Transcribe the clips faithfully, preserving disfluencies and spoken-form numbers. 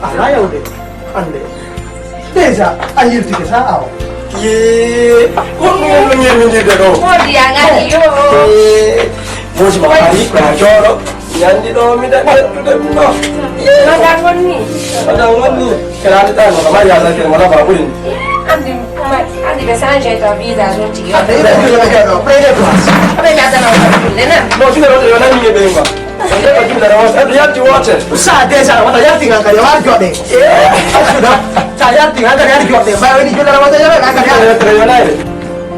Alaa yawde. Annde. Déjà, a yiltike sa awa. Yee, ko ɗum no ñemmindirde ɗo? Moodi a ngari yo. Yee, moodi ma ari, ko a jooɗo. Ñandi ɗo, mi daɗi ƴettude ɗum ɗo. Yee. Mbaɗa wonni. Mbaɗa wonni. Kelaade tan, no kama yaasa ken wala ba ɓuri. Andi, andi ɓe changé ton visage on tigi. Ande, ɓe ɓe ɓe ɗo, ɓe ɗe place. Aɓe ñaata na wala ɗum, nena. Non, je ne reviens pas, je ne reviens pas. Yalti woote. Sa déjà wata yalti ngal kadi har joɗe. Sa yalti ngal kadi har joɗe. Mbawi ni julere wata yalti ngal kadi har.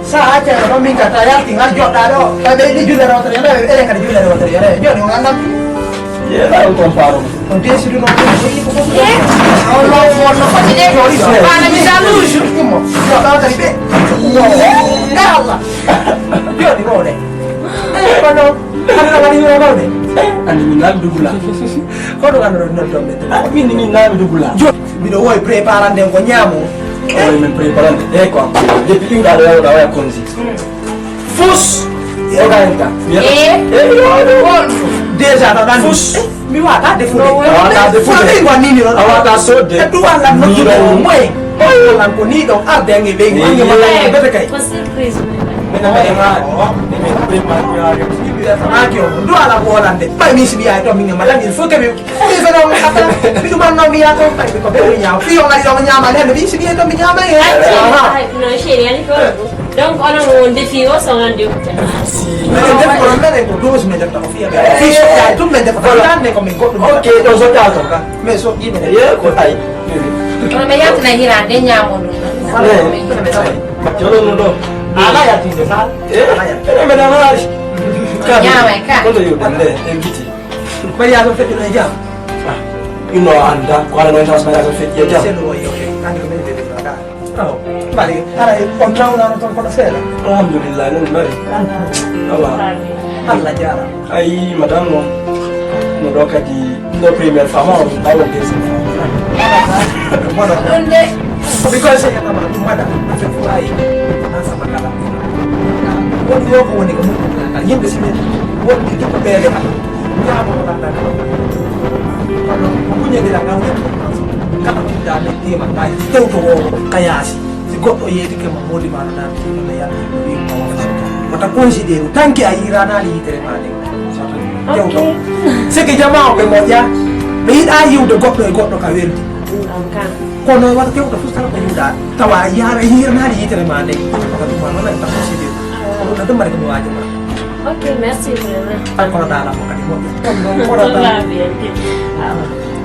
Sa acca no min ka ta yalti ngal joɗɗa ɗo. Ɓe ni julere wata yalti ɓe ɓe kadi julere wata yalti. Joni on andam. Ye la on comparo. On décide non. On lo mo no fati de. Bana mi saluju. Mo. Yo ba kadi be. Yo. Dalla. Joni mo de. Kono Hannde kadi wuro mawɓe. Andi min nami dugula. Kono kan ron non tombe. Min min nami dugula. Jo, mbiɗo woy préparande ko ñaamo. Oy min préparande. E ko am. Depuis iwɗa ɗo yawɗa waya konzi. Fus. Oga enta. Eh. Eh, yo, yo. Déjà ɗo ɗan. Fus. Mi wata defude. A wata defude. Fo ɓe ngwa nini ɗon. A wata sodde. E duwal lan no moy. Lan ko ni ɗon arde ange ɓe ange ma bete kay. Ko surprise. Mena ma e ma. Mena ma e ma. Aki o. Duwal a bolande. Ɓay mi sibi ay to mi ngama lan il faut que mi. Mi fana mo kata. Mi ɗum anno mi yato. Ɓay ko ɓe mi ñaama. Fi o ngari ɗo mi ñaama. Nden mi sibi to mi ñaama. Aha. No chéri ani ko. Donc, onon won defi o so ngandi o. Si. Minen defi ko minen ko dose min defta ko fiya. Fi so yaay tum min defa. Voilà. Ko min goɗɗum. Ok, ɗo so ƴaata. Mais so ɗi min. Ye ko ay. Kono ɓe yaltina hiraande ñaamo ɗum. Joɗo no ɗo. Ala yaltinde sa. Eh, ala yaltinde. Ene mbeɗa maari. Ñaamay ka. Kono yo ɗande e giti. Bari ya so feƴƴuno e jam. Ah, ino anda ko ala no tan so feƴƴi e jam. Selu o yo. Andi ko min ɓe ɗum ka. Awa, mbaɗi, haray on nawnano toon koɗo seeɗa? Alhamdulillah, noon mbaɗi. Awa. Allah jaaraama. Ayi, madame noon, no ɗo kadi, ɗo première fois ma, on ɗawo deuxième fois. Voilà. Ɗum de. Ko mi koy sey nama ɗum mbaɗa, affaire fof ayi. An sama kala. Won yo ko woni ko mun, yimɓe sine, won ɗi duppa ɓeele kam. Ñaamo ko ɗan ɗan. Kono ko muñandiral ɗan woni ɗum ɗan. Kala ko ɗa ɓe tima, ɓay tewto woo ka yaasi. Si goɗɗo yeetike ma, moodi ma no naati, no ɓe yalti, no wi'i ma wafata. Wata considérer, tanki a yiiranaali yitere ma nde. Tewto. Ok. Seke jamaa o ɓe moƴƴa, ɓe yiɗa yiwde goɗɗo e goɗɗo ka weldi. Ɗum ɗon kan. Kono wata tewto fof tan ko yiwɗa, tawa a yiira-, yiiranaali yitere ma nde. Wata ɗum ma noon, wata considérer. Ko ɗum ɗon ɗum mbaɗi ko mi waajo ma. Ok, merci vraiment. Tan kono ɗaala mo kadi moƴƴa. Kono ɗon kono ɗaala.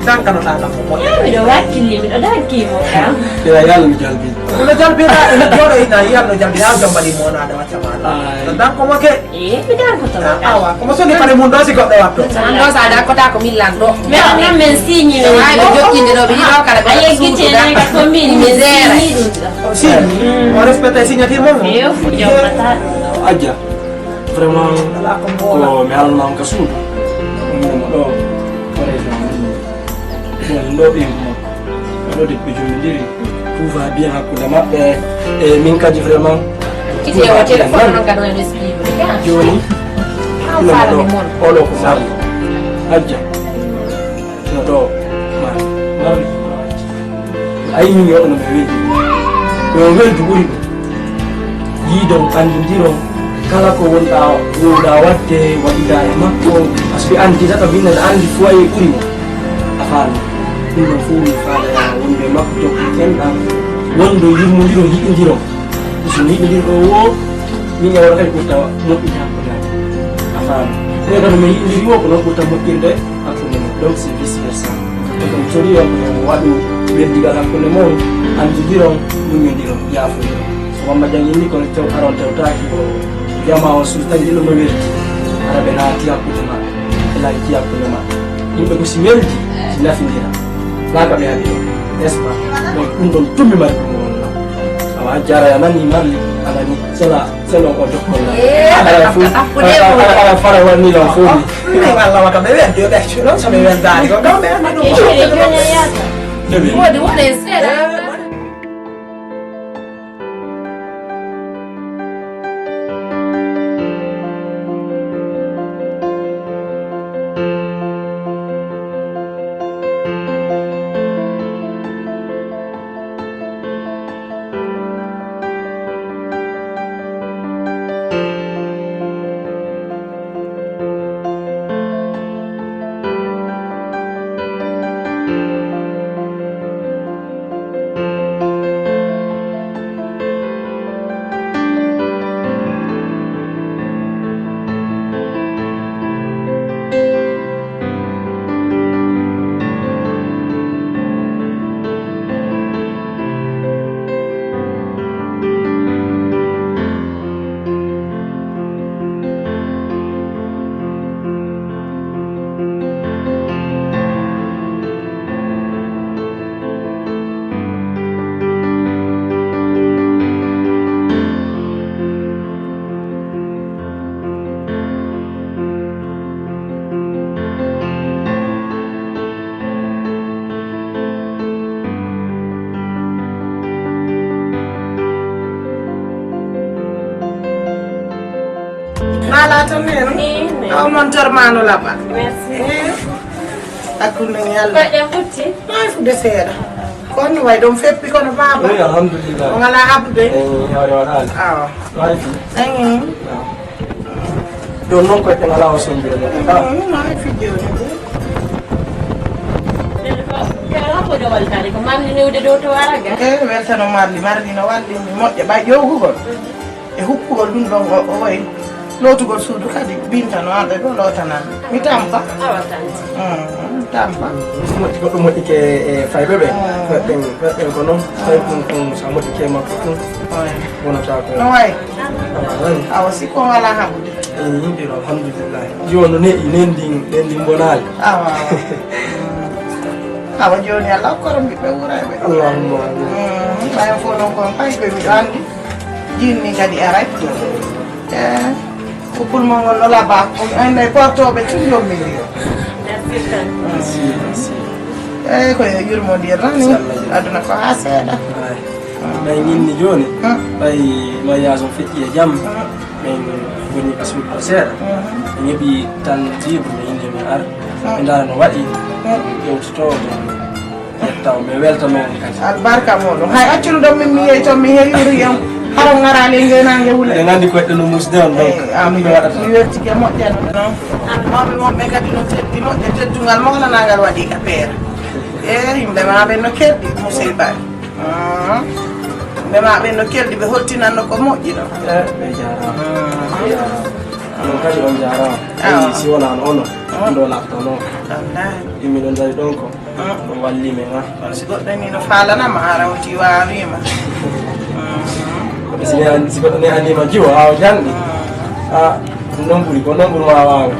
Tan kono ɗaala mo moƴƴa. Ya, miɗo wakkili, miɗo dankii mo kam. Ina yalla mi jalbi. Kono jalbina, ina jooɗo ina yalla no jalbina, a jombali mo na da wacca ma. Ay. No danko mo ke. Eh, mi danko to. Awa, komo soni pare mun ɗo si goɗɗo watto. An ɗo sa dakkota ko min lan ɗo. Mais on a men signe. Ay, ɓe jokkinde ɗo, ɓe yiɗo kala ɓe a yeggiti suudu en ka commune. Mi seera. Signe. Mm. O respecte signature mon. Yo, fu jokkata. Ajja. Vraiment, ko mi haalno ma on ka suudu. Ɗum ɗo mo ɗo, ko région. Ɗum ɗo ɓe mo. Ɗo debbo jomindiri. Tout va bien hakkunde maɓɓe. E min kadi vraiment. Ite o téléphone non kadi on esprit. Joni. An faala mi mon. Oɗo ko mari. Ajja. No ɗo. Mari. Mari. Ayi min yo no mi weldi. Ko weldu ɓuri ɗum. Yiidon, anndindiron, kala ko wonɗa wowɗa waɗde, waɗida e makko, parce que an déjà ɗo min aɗa anndi foyer ɓuri mo. A faami? Ɗum ɗon fof mi faala wonde e makko jokki enɗan, wonde yurmondiron, yiɗindiron. So yiɗindirɗo o, min e oɗo kadi ɓurta moƴƴude hakkunde amen. A faami? Ɗum kadi min yiɗindiri o, ko noon ɓurta moƴƴirde. Hakkunde mon, donc c'est vice versa. Donc so wi on ko waɗu weldigal hakkunde mon, andidiron, muññodiron, yaafondiron. So wamma jangini kono tew aron tewtaaki ko jama on sultani ɗum no weldi. Hara ɓe naati hakkunde maɓɓe, ɓe naati hakkunde maɓɓe. Yimɓe ko si weldi, si nafindira. Laka ɓe haɓi ɗo, n'est-ce pas? Donc ɗum ɗon tummi mari ɗum wonna. Awa a jara a nani marli, a nani sela. Selon ko jokkol la. Eh, ala fu, ala, ala, ala fara wani la fu. Min Allah wata ɓe weldi, ɓe accu noon, so ɓe weldaani ko, ɗon ɓe anndi ɗum. Wodi, wodi e seeɗa. Ata men. Aw montor mano laba. Merci. Eh. Hakkunde yalla. Koɗe butti. Ay fude seeɗa. Kono way ɗon feppi kono baba. Oui, alhamdulillah. O ngala habde. Eh, yawde waɗaali. Awa. Way fi. Ayi. Ɗon noon koye ɗen alaa o sombira ɗon. Ah. Mm, no hay fi joni. Ko marli newde dow to araga. Eh, weltano marli, marli no walli mi moƴƴa ɓay ƴowgugol. E huppugol ɗum ɗon o, o wayi. Lootugol suudu kadi, binta no arde ɗo lootanan. Mi tampa. Awa tanti. Mm, mi tampa. Si moƴƴi goɗɗo moƴƴike e fayɓe ɓe. Mm. Fayɓe ɓen, fayɓe ɓen ko noon. Fay ɗum, ɗum so a moƴƴike e makko ɗum. Oy. Wonata ko. No wayi. Awa, awa. Awa, si ko wala haɓude. Eh, yimɓe ɗo, alhamdulillah. Jiwo no neɗɗi, nendin, nendin bonaali. Awa, awa. Awa, jooni Allah hokkoro ɓiɓɓe wurayɓe. Allahumma amin. Mm, ɓayen fof noon kon pay koye miɗo anndi. Jinni kadi aray. Eh, ko pulmol ngol no laba. Ko mi anndi portooɓe tun jommiri. Merci, merci. Eh, ko yo yurmondir tan ni. Inchallah. Aduna ko haa seeɗa. Ay. Ɓay ñinni jooni, hmm, ɓay mariage on feƴƴi e jam, hmm, min ngoni ka suudu ɗo seeɗa. Hmm. Min heɓi tan libre, min inde min ar. Hmm. Min ndaara no waɗi, hmm, min ƴewtotoo, min ƴetta o, min welta men kadi. Albarka muɗum. Hay accuno ɗon min mi yehi toon, mi heɓi yuri yam. Hara ngaraali e ngeenaange wule. Eɗen anndi ko eɗen no muusde on, donc, eh, ah, ɗum mi waɗata. Mi wertike moƴƴa noon. Mawɓe mon ɓe kadi no teddi moƴƴa, teddungal mawnanangal waɗi ka peera. E yimɓe ma ɓe no keddi, musiba. Ah. Ɓe ma ɓen no kelɗi, ɓe holtinanno ko moƴƴi ɗo. Eh, ɓe jaaraama. Ah. Ɓe jaaraama. Onon kadi on jaaraama. Awa. Eyi, si wonaano onon, ah, ɗum ɗo laaɓtaano. Wallaahi. Yimɓe ɗon dari ɗon ko, ah, ɗum walli men, ah. Kono si goɗɗo ni no faalanama, a rawti waawiima. Ah. Kono si ne an-, si goɗɗo ne anniima jiwo, haa o janɗi. Ah. Ah, ɗum ɗon ɓuri, ko ɗum ɗon ɓuri ma waawde.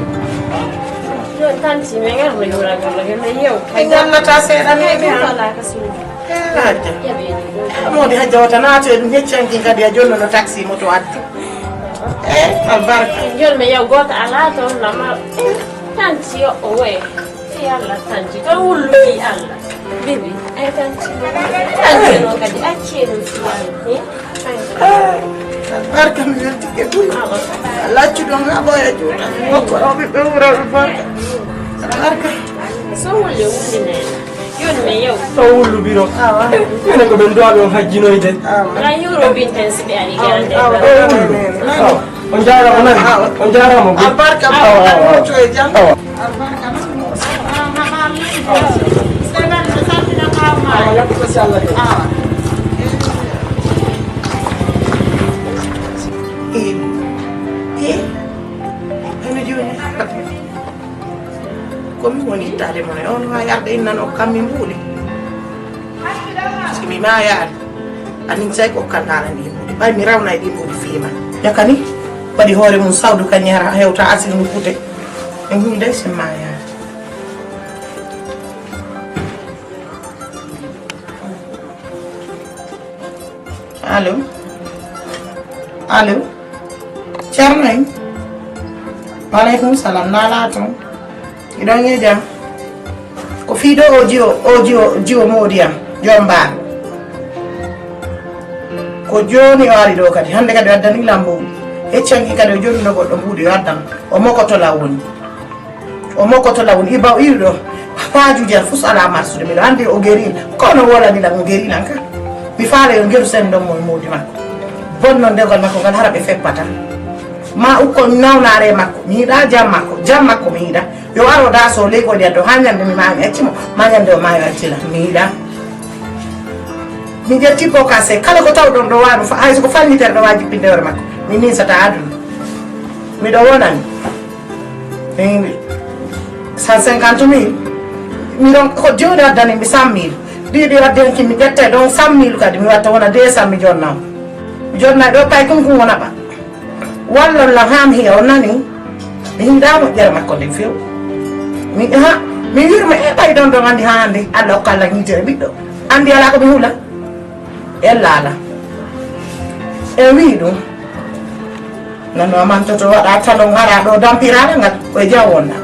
Yo tanti, men ngar mo yuuragol, yo men yew. Ɓe ñallata seeɗa ni, ɓe alaa ka suudu. Eh, Hajja. Moodi Hajja wata naatu e ɗum hecci hankin kadi a jonno no taxi moto addi. Eh, albarka. Joni mi yaw goto ala toon lama. Eh, tanti yo o woye. Eh, Allah tanti. Ko wulluki Allah. Bibi, ay tanti. Tanti no kadi acce ɗum si wani. Eh? Eh, albarka mi weltike buy. Awa. Laccu ɗon ha ɓooya juuta. Hokko rewɓe ɓe wuro albarka. Albarka. So wulle wulli nena. Yoni mi yew. Ɗo wullu biro. Awa. Minen ko ɓen duwaaɓe on hajjinoyde. Awa. Ngan yuro binten si ɓe ari. Awa, gande. Awa, ɗo wullu. Awa. On jaaraama nani? Awa. On jaaraama buy. Albarka. Awa, awa, awa. Moto e jam. Awa. Albarka. Awa, yakko ko si Allah de. Awa. Eh, eh, hono jooni? Ko min woni ittaade mo ne, on haa yarde innan o kam min mbuuɗi. Parce que mi maayaani. Anin say ko okkan naala ndi mbuuɗi. Ɓay mi rawna e ɗi mbuuɗi fiima. Yakani, waɗi hoore mum sawdu ka ñara, hewta asiri ndu pute. E ngi day si maayaani. Allo? Allo? Ceerno en? Waleykum salam, naalaa toon? Miɗon e jam. Ko fii ɗo o jiwo, o jiwo, jiwo moodi am, joom mbaar. Ko jooni o ari ɗo kadi, hannde kadi o addani lambo. Hecci hanki kadi o jooɗi ɗo goɗɗo mbuuɗi o addan. O mokoto law woni. O mokoto law woni. Iba o iwi ɗo. Paajuji am fus alaa marsude. Miɗo anndi o geril. Kono wolani lam o geril an ka. Mi faala yo ngeru sen ɗon mo e moodi makko. Bonno ndegol makko ngal hara ɓe feppata. Ma ukkon nawnaare makko. Mi yiɗa jam makko. Jam makko mi yiɗa. Yo aro da so leygol yaddo ha ñande mi maayo mi acci mo. Ma ñande o maayo acci la. Mi yiɗa. Mi ƴetti bokase kala ko tawɗon ɗo wano fa-, hay so ko fallitere ɗo wawi jippinde hoore makko. Mi minsata aduna. Miɗo wonani. Min cent cinquante mille. Miɗon ko joni addani mi cent mille. Ɗiɗi addi hanki mi ƴetta ɗon cent mille kadi mi watta wona deux cent mi jonna. Mi jonna ɗo pay kun kun wona ɓa. Wallon lam haa mi hiya, on nanii? Mi hiiɗaa moƴƴere makko nden few. Mi, ha, mi yurma e ɓay ɗon ɗon anndi haa hannde. Allah hokka Allah ñiitere ɓiɗɗo. Anndi alaa ko mi hula. Ella alaa. E wii ɗum. Nano a mantoto waɗa talon hara ɗo dampiraɗa ngal. Ko e jam wonɗa.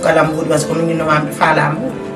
Kala mbuuɗi, parce que min no mi faala mbuuɗi.